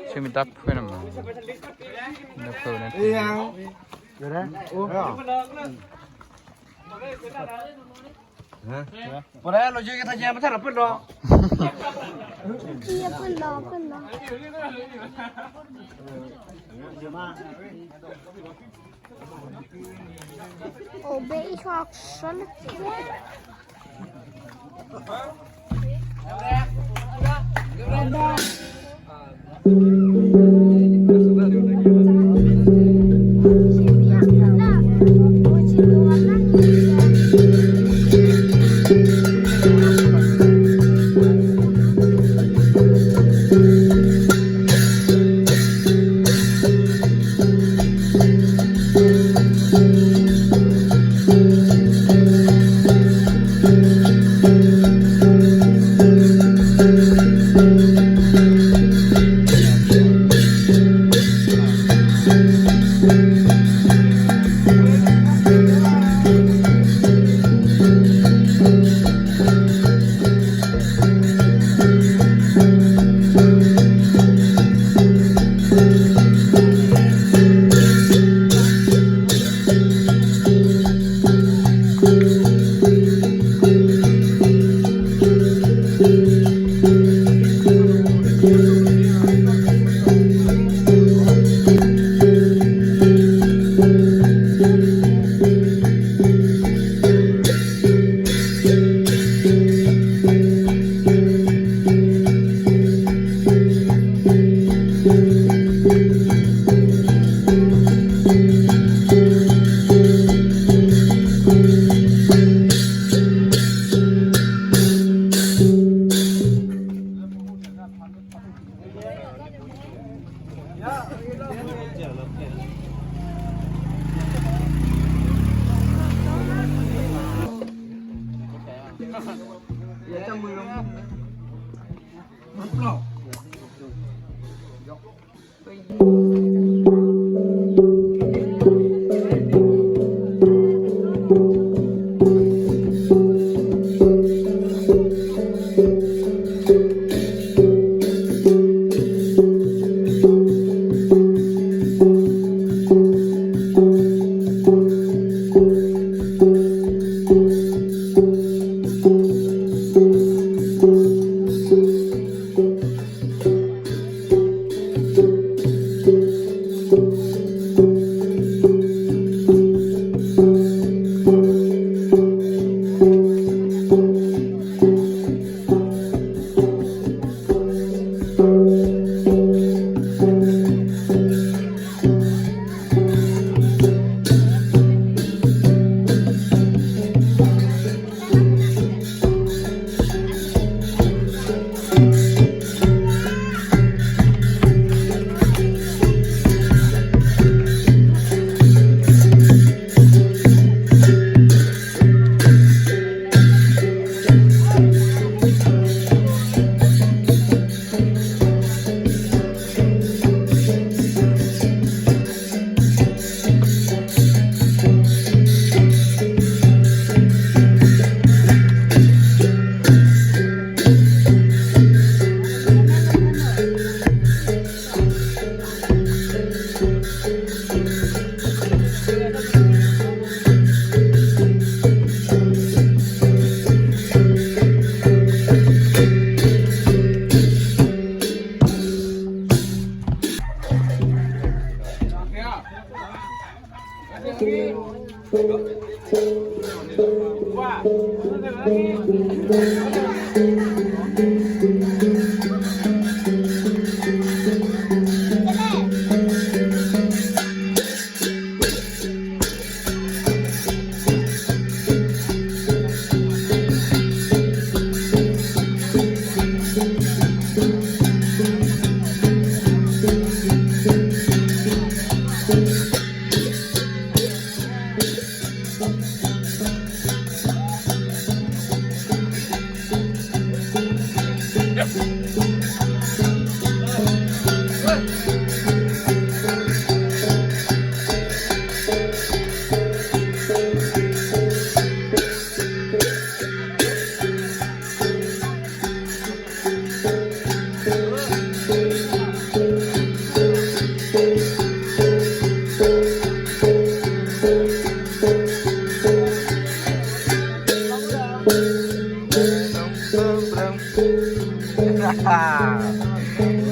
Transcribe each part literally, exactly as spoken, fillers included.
Shyémita phû nama. Phû na. Pwǒ̤꤮ lò̌ yě khyěthákyǎ pwǒ̤꤮ lò̌ pwǒ̤꤮ lò̌. Pwǒ̤꤮ lò̌ pwǒ̤꤮ lò̌. O, ben ich auch schon.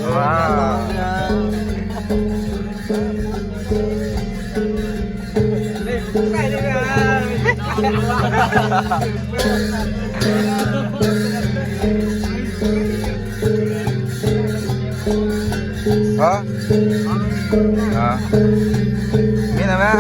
Wow. Hả? Hả? Biết rồi má.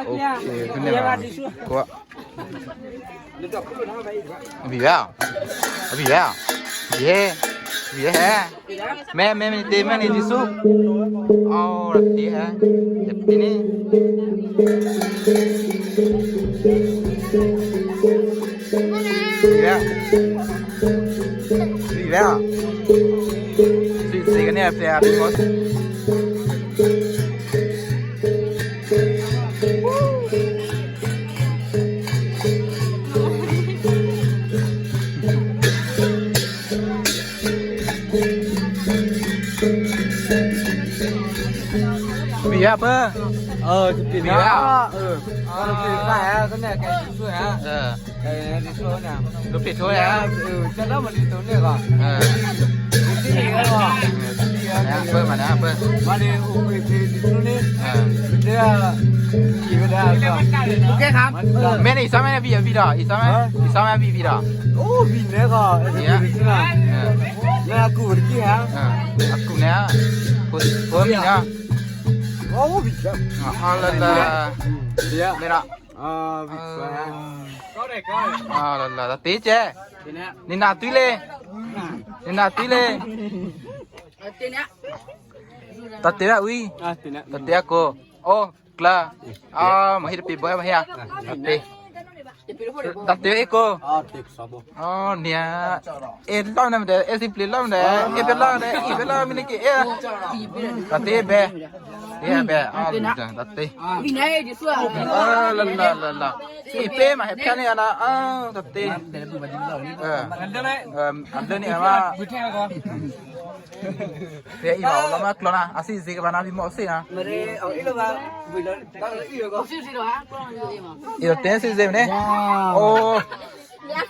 Ok, cái này là của Vỉ vào. Vỉ vào. Vỉ hé. Vỉ hé. Mẹ, mẹ, mẹ, tê, mẹ, này, Giêsu. Ô, là tê hả? Là tê nè. Vỉ vào. Vỉ vào. Vỉ, vỉ cái này là phải ăn thôi. Vỉ hả pơ? Ờ, thì vỉ hả? Ờ, ờ, thì phải hả? Cái này cái xui hả? Ờ. Cái này thì xui nè. Lǔphè htwǒ ya. Cho đó mà đi tù nè kò. Đi nè kò. Nè, pơ mà nè, pơ. Mà đi u pì pì đi tù nè. Đi à. Đi về đây kò. Ok hả? Mẹ này, isò́ mè̤ vǐ, vǐ đó, isò́ mè̤, isò́ mè̤ vǐ, vǐ đó. Ô, vǐ nè kò. Nè kù được chứ hả? Kù nè. Pơ, pơ mì nè. Ô, vǐ. Ala la. Mè̤ đó. Ờ, vǐ. Ala la, tǎ̤tě cè. Nina tui lě. Nina tui lě. Tǎ̤tě vǎ wi. Tǎ̤tě kò. Ô, klǎ. Mò hí tǎ̤tě bǒ hé. Tǎ̤tě. Tǎ̤tě é kò. Ô, nè̤. Ê lò́ nè̤, ê sǐplǐ lò́ nè̤, ê pě lò́ nè̤, ê pě lò́ mi nè̤ kì ê. Tǎ̤tě bè. Ê bè, a, tǎ̤tě. Vǐ nè̤, Jesǔ a. A, la, la, la, la. Ê pě ma hèphyá nè̤ a na, a, tǎ̤tě. Ê, a dố nè̤ ma. Pě ì ma lò̌ ma klò̌ na, a thǐ zě kaba na vǐ mò̌ thǐ na. Ì tǎ̤tě thǐ zě nè̤. Ô.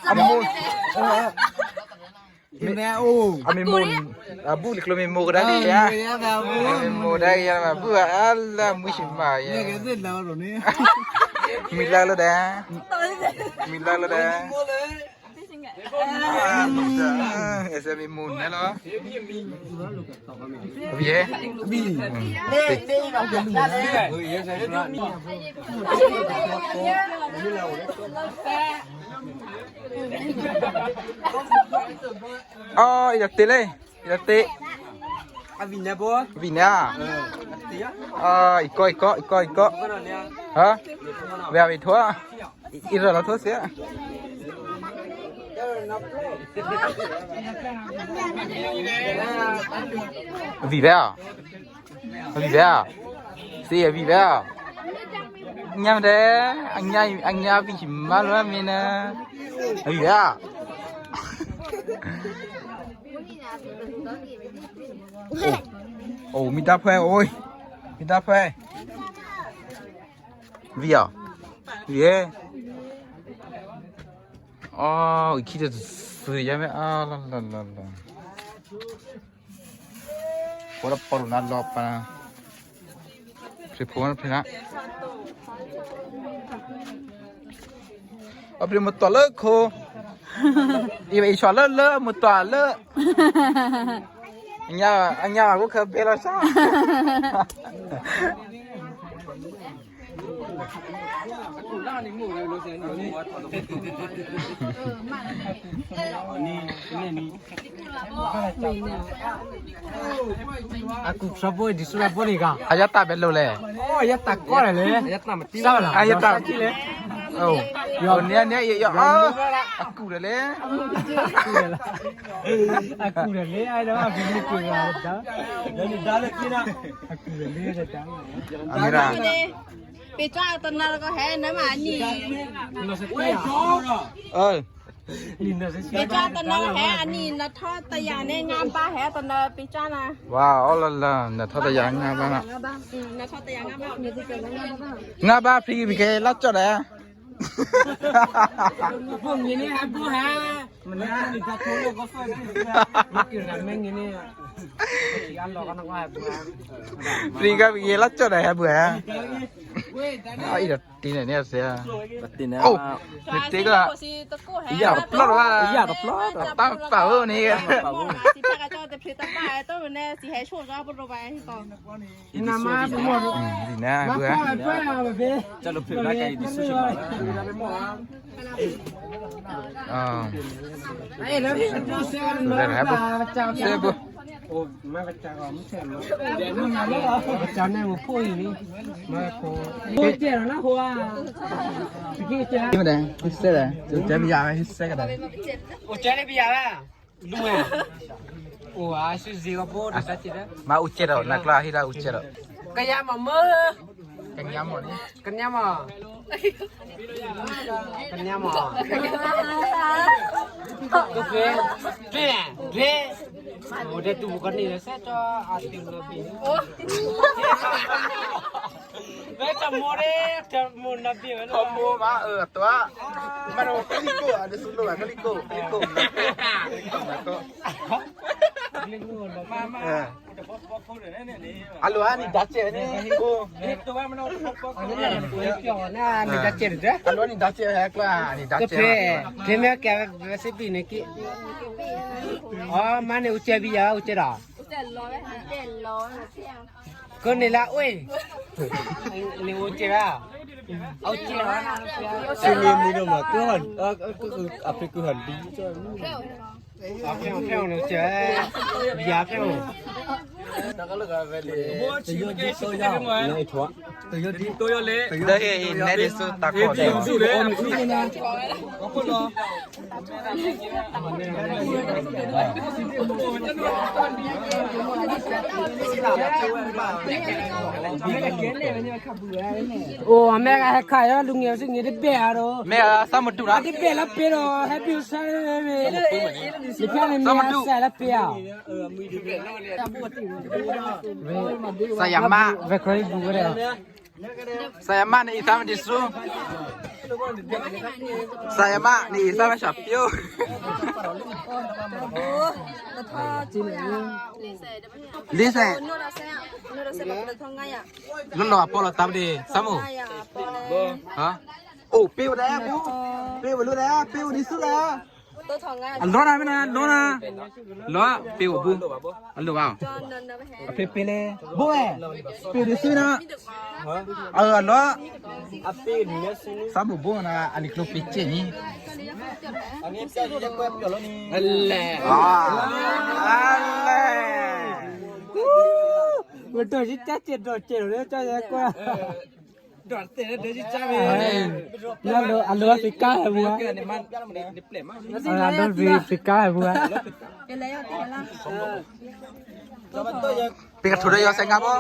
A mǒ. Mè̤, ô. A mǐmǒ, a bǔ liklǒ mǐmǒ kadǎ kayǎ. Mǐmǒ dǎ kayǎ ma bǔ a ala mwi̤shyěma yě. Mǐlǎ lǒ dǎ. Mǐlǎ lǒ dǎ. Èthè mǐmǒ nè̤ lǒ. Vǐ è. Vǐ. Ò, ì tǎ̤tě lě, ì tǎ̤tě. A vǐ nè̤ bǒ. Vǐ nè̤ a? Ò, ì kò, ì kò, ì kò, ì kò. Hả? Vǐ a vǐ htwǒ. Ì, ì rò lò̌ htwǒ thyě. Vǐ vè̤ a? Vǐ vè̤ a? Thǐ vǐ vè̤ a? Nyǎ mè̤, a nyǎ, a nyǎ vǐ himá lǒ mǐ nǎ. Vǐ vè̤ a? Ò, ò, mǐtǎ̤phè̌, ôi. Mǐtǎ̤phè̌. Vǐ a? Vǐ è. Ò, ì khǐ tôthû yǎ mè̤, a, la, la, la, la. Pò̤́ pò̤́ ná lò̌ pǎ. Phè̌ phǒ ná phè̌ ná. A phè̌ mòtò lố khǒ. Ì, ì shò lố, lố mòtò lố. Anya, anya aku khabelo sa. Aku trouble di sura boni ka. Aya ta belo le. Oh, aya ta kore le. Aya ta mati. Sa la. Aya ta. Oh. Yo, ni ni yo. Ah. Aku le. Aku le. Aku le. Ai dah aku ni ke dah. Jadi dah lagi nak. Aku le dah. Amira. Pecah tanah kau hai nama ni. Eh. Pecah tanah hai ani na thot tayang ne ngam ba hai tanah pecah na. Wow, oh la la, na thot tayang ngam ba na. Ngam ba. Hmm, na thot tayang ngam ba. Ngam ba free bi ke la chot da. Bung ni ni ha bu ha. Mana ni ta thot lo ko fa. Maki ramen ni ni. Ki an lo ka na ha bu ha. Free ka bi ke la chot da ha bu ha. Wait, Ai, ina ne se. Tina. Oh, ni te ka. Iya, plot wa. Iya, plot. Ta pa ni. Ina ma mo. Ina bu. Chalo phela kai di su. Ah. Ai, na se bu. Ôi, má cái chả gò mút thèm nó. Cái chả này một phôi gì đi. Má khô. Ôi, chè nó nát khô à. Cái chả. Cái mà đây, cái xe đây. Cái chả bây giờ, cái xe cái đây. Ôi, chè này bây giờ à? Đúng à? Ủa, ai sư gì có bố được cái gì đó? Má út chết rồi, nãy lo hí ra út chết rồi. Cái da mà mơ. Cái nhắm rồi đi. Cái nhắm à? Cái nhắm à? Cái ghế. Ghế à? Ghế. Ủa, đây tụi con này là sẽ cho à, tìm là bị. Đấy, cho mua đấy, cho mua là bị. Cho mua mà, ừ, tôi. Mà nó có đi cô à, đi xuống đâu à, có đi cô, đi cô. Đi cô mà cô. Mà, mà. Alo, ani dache ni. Ko. Ni dache de. Alo, ani dache ya kla, ani dache. Pe, pe me kya se pi ne ki. Oh, mane uche bi ya, uche da. Ko ne la oi. Ni uche ba. Uche ba. Sini mino ma ko han. Ko apri ko han bi. Đây, nè đi su ta ko. Ồ, mẹ gái khai đó, đúng nhiều sự nghĩa đi bè rồi. Mẹ, à, sao mà tụi nó? Đi bè lắm bè rồi, happy birthday. Đi bè này mẹ sai lắm bè à? Sayama. Về khỏi bù cái này. Sayama ni isama disu. Sayama ni isama shapyo. Lise. Lolo apolo tabdi samu. Ha? Oh, piu deh, bu. Piu lu deh, piu disu deh. Alo na, mena, alo na. Lo, piu bu. Alo ba. Ape pele. Bu eh. Piu disu na. Alo, alo. Samu bu na, ani klo piche ni. Ale. Ah. Ale. Betul sih, cacet, cacet, cacet. Alo, alo, Afrika hai bu. Alo, Afrika hai bu. Pika thuda yo sengabo.